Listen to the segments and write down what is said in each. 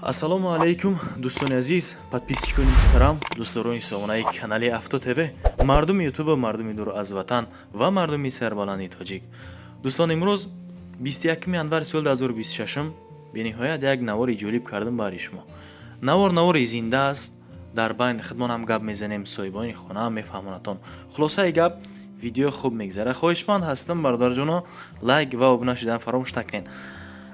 Ассалому алайкум, дӯстони азиз, подписчикони муҳтарам, дӯстдорони сомонаи канали Авто ТВ, мардуми Ютуба, мардуми дур аз ватан ва мардуми сарбаланди тоҷик. Дӯстон, имрӯз 21 январи соли 2026, бениҳоят як навори ҷолиб кардам баҳри шумо. Навор навори зинда аст, дар байни худмон ҳам гап мезанем, соҳибони хонаам мефаҳмонатон. Хулосаи гап, видео хуб мегзара. Хоҳишманд ҳастам, бародарҷоно, лайк ва обуна шудан фаромӯш накунед.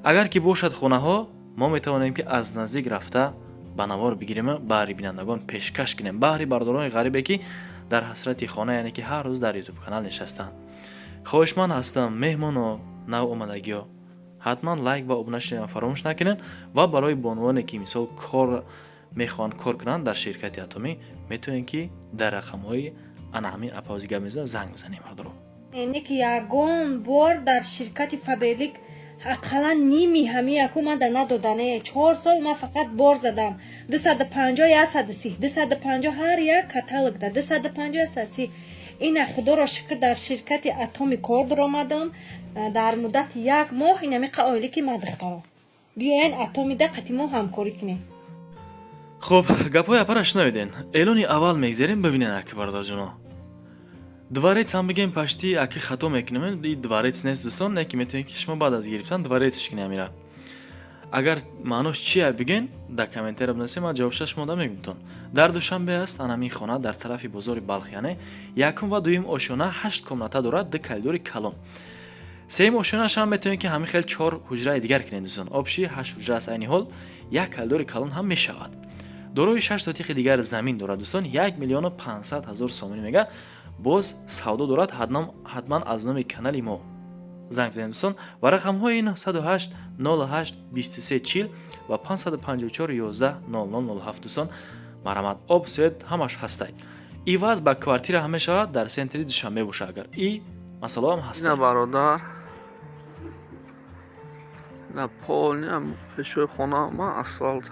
Агар ки бошад хонаҳо, мо метавонем, ки аз наздик рафта ба навор бигирем, баҳри бинандагон пешкаш кунем, баҳри бародарони ғарибе, ки дар ҳасрати хона, яъне ки ҳар рӯз дар Ютуб канал нишастанд. Хоҳишманд ҳастам, меҳмоно, нав омадагиё, ҳатман лайк ва обуна шудан фаромӯш накунед ва барои бонувоне, ки мисол кор мехоҳанд, кор кунанд дар ширкати Атомӣ, метавонед, ки дар рақамҳои ана ҳамин апа ҳози гап мезанад, занг бизанем, бародаро. Не ки ягон бор дар ширкати Фаберлик ақаллан ними ҳами яку ман да надодане. 4 сол ман фақат бор задам, 250, 130, 250, ҳар як каталог да 250, 130. Ина, худоро шукр, дар ширкати Атоми кор даромадам. Дар муддати як моҳ инамиқа оилӣ ки ман, духтаро, биёян Атомида қати мо ҳамкорӣ кунем. Хуб, гапҳои апара шунавиден. Эълони аввал мегзарем, бибинен, аки бародарҷоно. Дворец ҳам бигем, пашти аки хато мекунем, и дворец нест, дӯстон, не ки метавонед, ки шумо баъд аз гирифтан дворец кунед амира. Агар маънош чия, биген, дар комментария бинависед, ман ҷавобша шумо да мегумтон. Дар Душанбе аст анамин хона, дар тарафи бозори Балх, яъне якум ва дуюм ошёна, ҳашт комната дорад, ду коридори калон. Сеюм ошёнааш ҳам метавонед, ки ҳамин хел чор ҳуҷраи дигар кунед, дӯстон. Общий ҳашт ҳуҷра аст айни ҳол, як коридори калон ҳам мешавад. Дорои 6 сотихи дигар замин дорад, дӯстон. 1 500 000 сомонӣ мега, боз савдо дорад. Ҳатман аз номи канали мо занг бизанед, дӯстон, ва рақамҳои 908 08 23 40 ва 554 11 00 07. Дӯстон, марҳамат, об, свет ҳамаш ҳастай. Иваз ба квартира ҳам мешавад, дар центри Душанбе боша, агар и масъалаам ҳаста. Ина, бародар, ина полный пешои хона ма асфалт.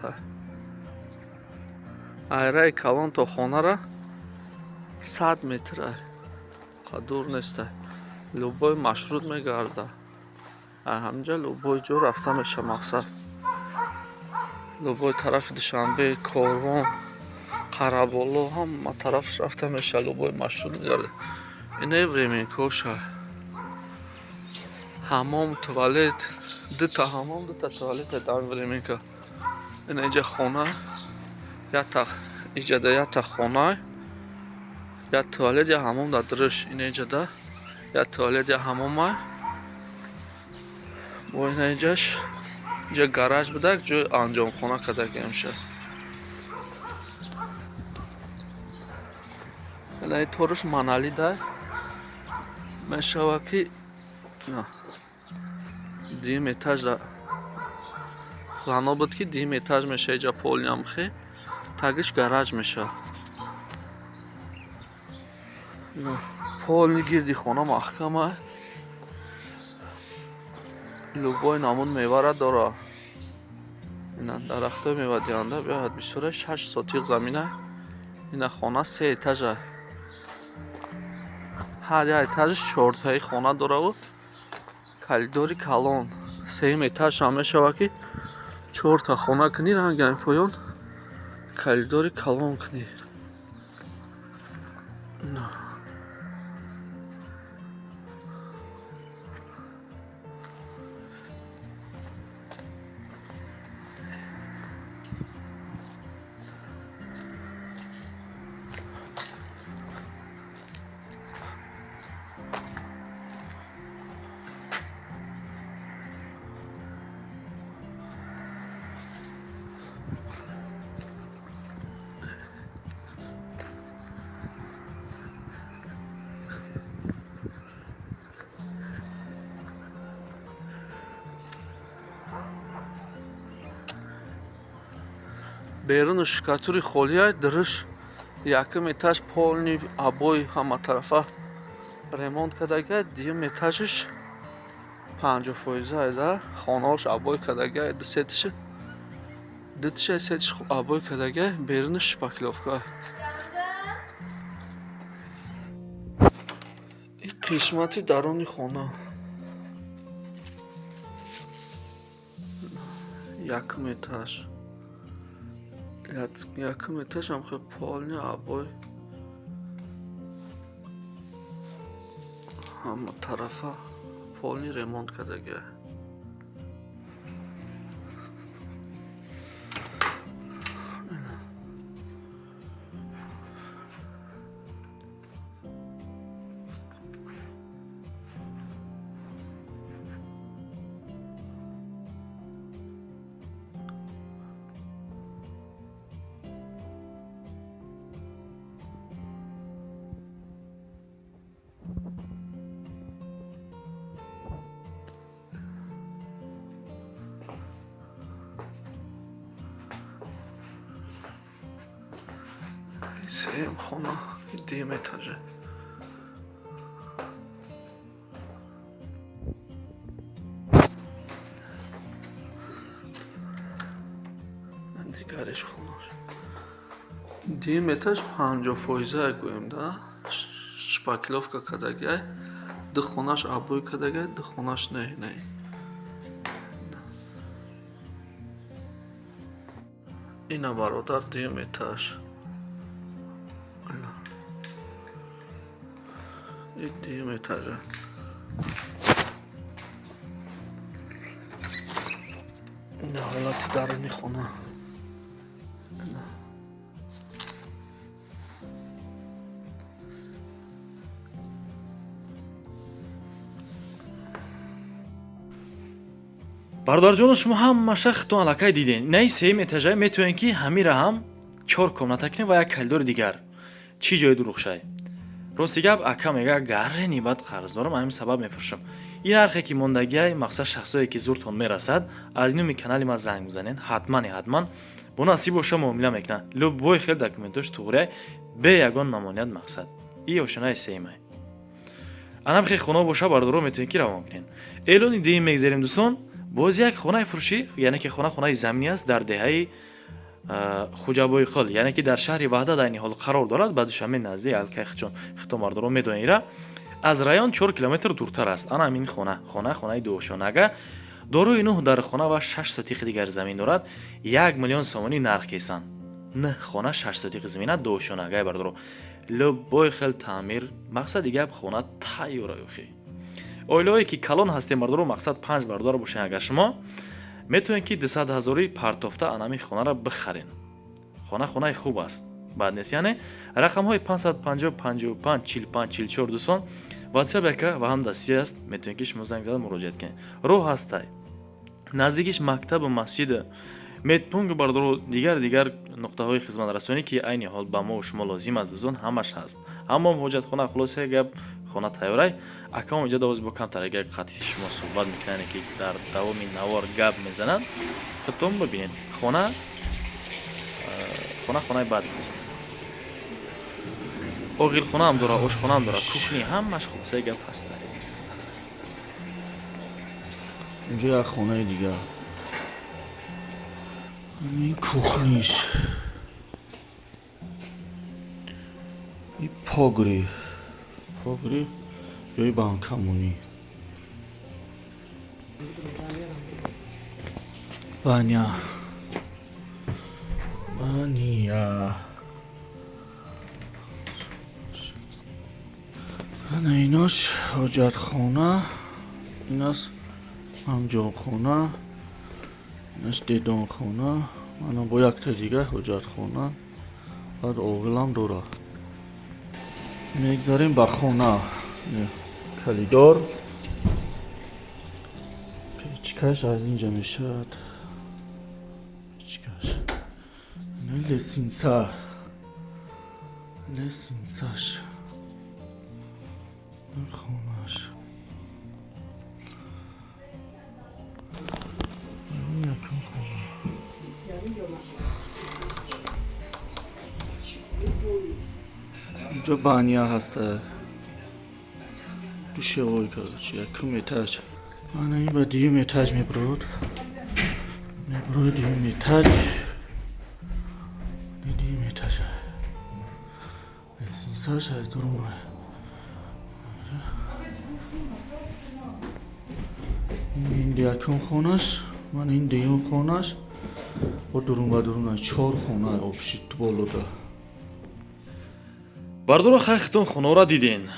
Айраи калон то хонара 100 метр, дур неста. Любой маршрут мегарда, ҳаминҷа любой ҷо рафта меша. Мақсад, любой тарафи Душанбе, Корвон, Қараболо, ҳама тарафш рафта меша, любой маршрут мегарда. Инаи временкоша, ҳамом, туалет, дута ҳамом, дута туалет дар временка. Ина инҷа хона, якта иҷада, якта хона, як туалет, як ҳамом дар дуриш. Ина иҷада як туалет, як ҳамома. Бо ина инҷаш, инҷа гараж будак, ҷои анҷомхона кардагиам шад. Ина ториш монолита мешава, ки дуюм этажа плано буд, ки дуюм этаж меша. Иҷа полный амхе тагиш гараж мешавад. Полный гирди хона маҳкама, любой намуд мевара дора. Ина дарахтои мевадиҳанда биёяд бисёра. 6 сотиқ замина. Ина хона се этажа, ҳар як этажаш чортаи хона дораву коридори калон. Сеюм этаж ҳам мешавад, ки чорта хона кунӣ, рангами поён коридори калон кунӣ. Беруну штукатури холия, дуриш якум этаж полный обои, ҳама тарафа ремонт кардага. Дуюм этажиш 50 фоиза айза, хонаош обой кардага, дусетиша, дутиша, сетиш обой кардага, берунаш шпаклёвка. И қисмати даруни хона, якум этаж. Якум этаж ҳам хел полни обой. Ҳама тарафа полни ремонт кардагия. Сеюм хона, дуюм этаже. Дигареш хонаш. Дуюм этаж 50% гӯем да. Шпаклёвка кардагиай. Ду хонаш обой кардагиай, ду хонаш не, не. Ина бародар дуюм этаж. Дуюм этажа. Ина ҳолати даруни хона. Бародарҷоно, шумо ҳамаша хитон аллакай диден. Инаи сеюм этажа метавонед ки ҳамира ҳам 4 комната кунед ва як коридори дигар. Чӣ ҷои дурӯғшай? Рости гап, ака мега гаррени бад қарз дорам, ҳамин сабаб мефурӯшам. Ин нархе ки мондагиай, мақсад шахсое ки зуртон мерасад, аз номи канали ман занг бизанед, ҳатман ҳатман бо насиб боша муомила мекунад. Любой хел документош туғрияй, бе ягон мамоният мақсад. И ошонаи сеюмай. Анам хел хона боша бародаро метавонед ки равон кунед. Эълони дуюм мегзарем дӯстон. Боз як хонаи фурӯшӣ, яъне ки хона хонаи заминӣ аст дар деҳаи Хуҷабойқул, яъне ки дар шаҳри Ваҳдат айни ҳол қарор дорад, ба Душанбе наздик алкай хичон хитон бардоро медонед ира. Аз район 4 километр дуртар аст. Ана ҳамин хона, хона хонаи дуошонага, дорои 9 дар хона ва 6 сотиқи дигар замин дорад. 1 миллион сомонӣ нарх кесанд. 9 хона 6 сотиқи замина дуошонагай бардоро. Любой хел таъмир, мақсади гап хона тайёра охи. Оилаҳое ки калон ҳастем бардоро, мақсад 5 бародар бошед агар шумо метавонед ки 200 ҳазори партофта анами хонаро бихарен. Хона хонаи хуб аст, бад нест. Яъне рақамҳои 550 55 45 44 дӯстон WhatsApp яка ва ҳам дастӣ аст, метавонед ки шумо занг зада муроҷиат кунед. Роҳ ҳастай, наздикиш мактабу масҷид, медпункт бардоро, дигар нуқтаҳои хизматрасонӣ ки айни ҳол ба мо шумо лозим аст дӯстон, ҳамаш ҳаст. Ҳамом ҳоҷатхона, хулоса гап хона тайёрай. Акам инҷа давоз бо камтар агар қатъи шумо суҳбат мекунанд, ки дар давоми навор гап мезананд, худтон бибинед. Хона хона хонаи бад нест. Оғилхона ҳам дора, ошхона ҳам дора, кухни ҳамаш хубсаи гап ҳаст. Инҷо як хонаи дигар. Ин кухниш. Ин погри. Погри ҷои банкамонӣ. Баня. Баня. Ана инош ҳоҷатхона, ин аст ҳамҷонхона, инаш дедонхона, мана бо якта дига ҳоҷатхона, баъд оғилам дора. Мегзарем ба хона. Коридор. Печкаш аз инҷа мешавад. Печкаш. Лесинца. Лесинцаш. Хонаш. Якум хона. Инҷо баня ҳаст. Душевой, короче, якум этаж. Ана ин ба дуюм этаж мебурод. Мебурод дуюм этаж. Дуюм этаж. Лесинцаш аз дурум. Ин якум хонаш, ман ин дуюм хонаш. Бо дурун ба дурун чор хона общий болода. Бардоро, хай, хитон хонаро диден.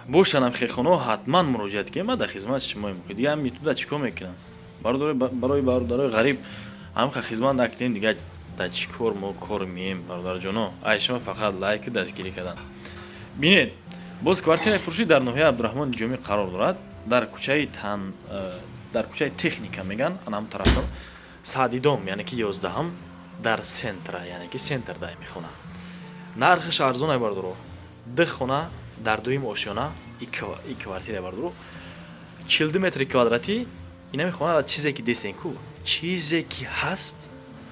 Бошанам хе хонао, ҳатман муроҷиат кунем, ман дар хизмати шумоем. Дига ҳам ютубда чӣ кор мекунам? Барои бародарои ғариб ҳамха хизмат накунем, дига дар чӣ кор мо кор меем? Бародарҷоно, ай шумо фақат лайку дастгирӣ кардан. Бинед, боз квартираи фурӯшӣ дар ноҳияи Абдураҳмони Ҷомӣ қарор дорад, дар кӯчаи тан дар кӯчаи Техника меган, анам тарафдор Саъдидом, яъне ки 11-ам, дар центра, яъне ки центр дай мехона. Нархаш арзон, бардоро. Ду хона дар дуюм ошёна и квартира, бардоро, 42 метри квадратӣ. Инами хона чизе ки дестен ку, чизе ки ҳаст,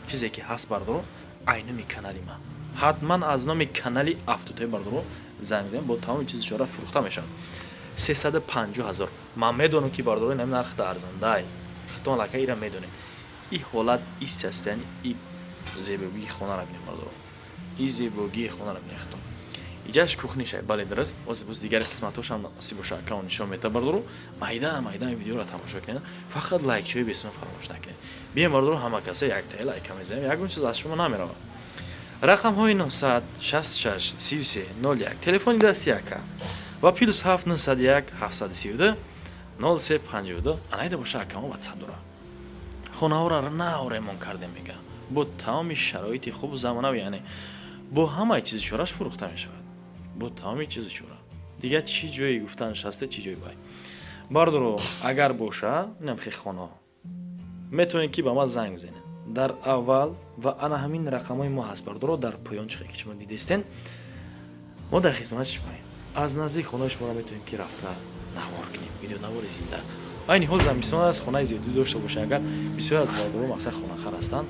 чизе ки ҳаст, бардоро, ай номи канали ма, ҳатман аз номи канали Афтутаи, бардоро, занг занем, бо тамоми чизи чора фурӯхта мешавад. 350 000. Ман медонам, ки, бардоро, инами нарх да арзандай, хитон лака ира медонем. И ҳолат, и состояние, и зебогии хонаро бинем, бардоро, и зебогии хонаро бинем, хитон. Иҷаш кухнишай, бале, дуруст. Боз дигари қисматҳошам насиб боша, аккаунт нишон мета. Бардоро, майда майда видеоро тамошо кунед, фақат лайкчиҳои бесима фаромӯш накунед. Бием, бардоро, ҳама каса яктаи лайка мезанем, ягон чиз аз шумо намеравад. Рақамҳои 966 33 01 телефони дасти ака ва +7 901 732 03 52. Анайда боша, акамо ватсап дора. Хонаҳоро нав ремонт кардем, мега, бо тамоми шароити хубу замонавӣ, яъне бо ҳамаи чизи чораш фурӯхта мешавад, бо тамоми чизи чора. Дигар чӣ ҷое гуфтанаш ҳаста, чӣ ҷои бай? Бардоро, агар боша инам хе хонаҳо, метавонед, ки ба ман занг бизанед дар аввал ва ана ҳамин рақамҳои мо ҳаст, бардоро, дар поён, чихе ки шумо дидестен. Мо дар хизмати шумоем. Аз наздик хонаи шуморо метавонем, ки рафта навор кунем, видеонавори зинда. Айни ҳол замистон аст, хонаи зиёдӣ дошта боша. Агар бисёр аз бародаро, мақсад, хонахар ҳастанд,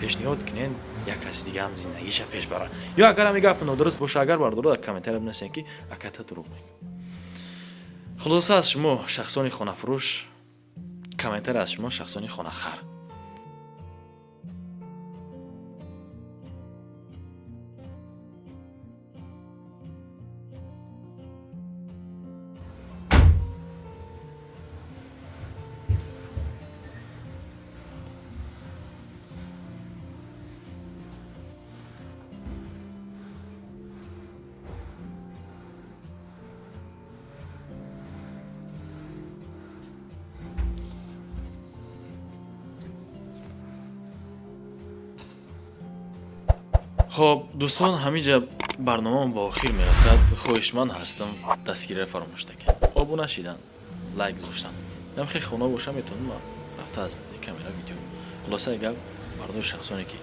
пешниҳод кунен, як каси дига ҳам зиндагиша пеш барад. Ё агар ҳами гап нодуруст боша, агар, бардоро, дар комментария бинависен, ки аката дурӯғ мегӯ. Хулоса, аз шумо, шахсони хонафурӯш, комментария, аз шумо, шахсони хонахар. Хоб, дӯстон, ҳаминҷа барномаам ба охир мерасад. Хоҳишманд ҳастам, дастгириро фаромӯш накунед, обуна шидан, лайк гузоштан. Нам хеле хона боша, метавонам рафта аз наздик камера, видео. Хулосаи гап, бардори, шахсоне ки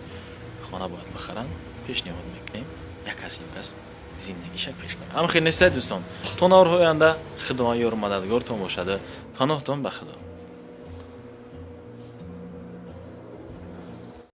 хона бояд бихаранд, пешниҳод мекунем, як кас ним кас зиндагиша пеш барад. Ҳам хел нестед, дӯстон? То наворҳои оянда Худованд ёру мададгортон бошада. Паноҳтон ба Худо.